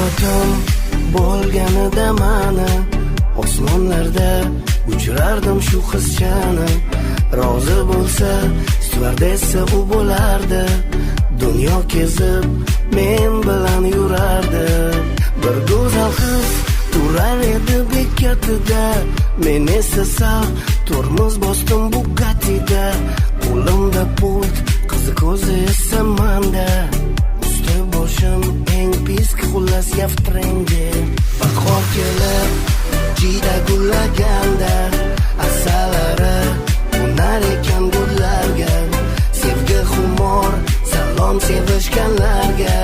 Qanotim bo'lganida mani, osmonlarda uchirardim shu qizchani. Rozi bo'lsa, styuardessa u bo'lardi, dunyo kezib men bilan yurardi. Bir go'zal qiz turar edi bekatida, men esa sal tormoz bosdim Bugattida. Qo'limda pult, qizi ko'zi esa manda. Usti boshim eng писк, xullas, я в тренде. Bahor kelib jiyda gullaganda, asalari qo'nar ekan gullarga. Sevgi xumor, salom sevishganlarga.